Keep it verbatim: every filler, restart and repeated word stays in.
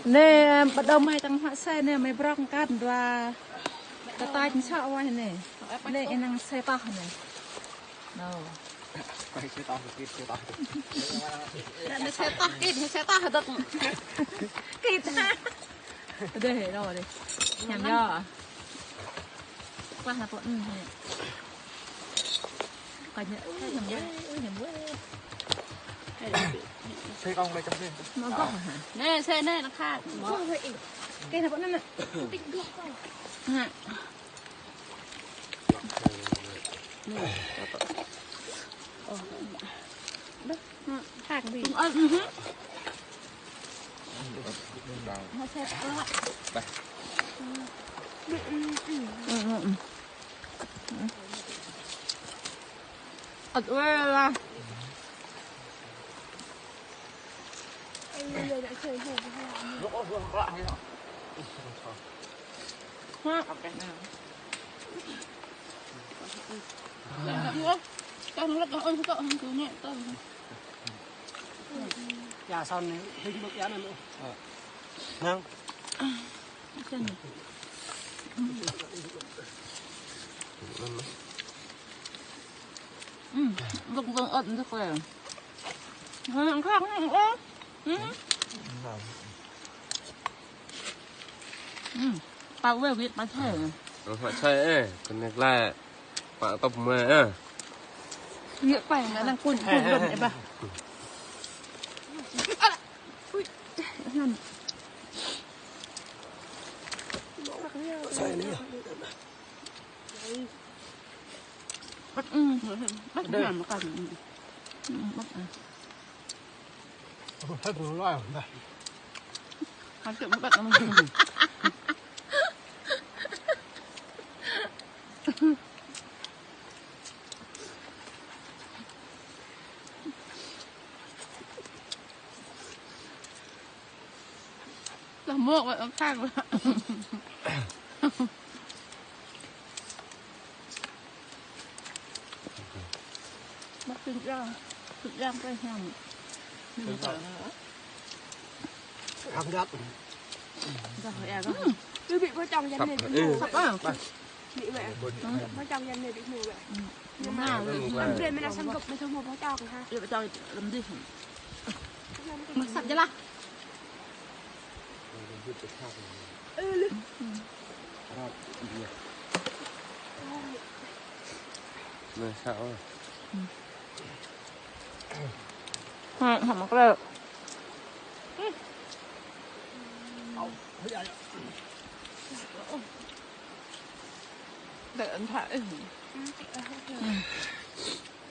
Anai, ơ, pơđom mai tơ̆ng hmă xe anai, mai brŏk kăn dua. Tơtač sŏ wai anai. Anai, ơ, năng xe tah anai. Nô. Anai xe tah, kit, xe tah dŏ. Kit. Dê, dô dê. Ñăm yơh. Klah nă pô, ư, anai. Klah nă, ư, ñăm wê, ư, ñăm wê. Xe kông đây trong xe. Mă gŏ hă? Anai, xe anai, nă khă. Gŏ hă ih. Klah nă pô, nă, nă. Tĭng gŏ kông. Hă. Anai, nă pô. Ơ. Hă, thang đi. Ư, ư, ư. Hă, xe tah. Ư, ư, ư. Ơ̆t wê lah. Hă. Ơ. Tao lăk ôn tơ hăng tui nĕ tơ. Ya, son anai, hing bơ̆k ya anai mơ̆. Năng. Ư, lŏng lŏng ơ̆t dơ̆ kơ. Năng khăng năng ơ. Ư. Ư. Pă wê wĭt pă thê. Ơ, pă thê, ơ, kơnơ̆ng glaĭ. Pă tŏp mơ̆, ơ. Yơh, pă ngă năng kun, kun lŏn, ơ, bah. Ui. Sai anai. Băt, ư, băt, ư, makan. Ư, băt, ư. Ơ, hơi bơ̆ loa, dah. Hă, băt, ư. Lah mŏk wă khăng. Mă kinh yang, kinh yang kơ hiam. Hăng găp. Găp ya găp. Ư, ƀĭ pơčong yan anai. Săp, ơ. Ƀĭ wă. Pơčong yan anai ƀĭ hmâo wă. Ư. Anai, ơ, ơ, ơ. Anai, mơ̆ nă săn găp, mơ̆ săn hmâo pơčong hă. Ƀĭ pơčong lăm dih. Mă săp jơlah. Anai, săp, ơ. Hă, hă, mă klơ. Đợi ăn thả, ơ.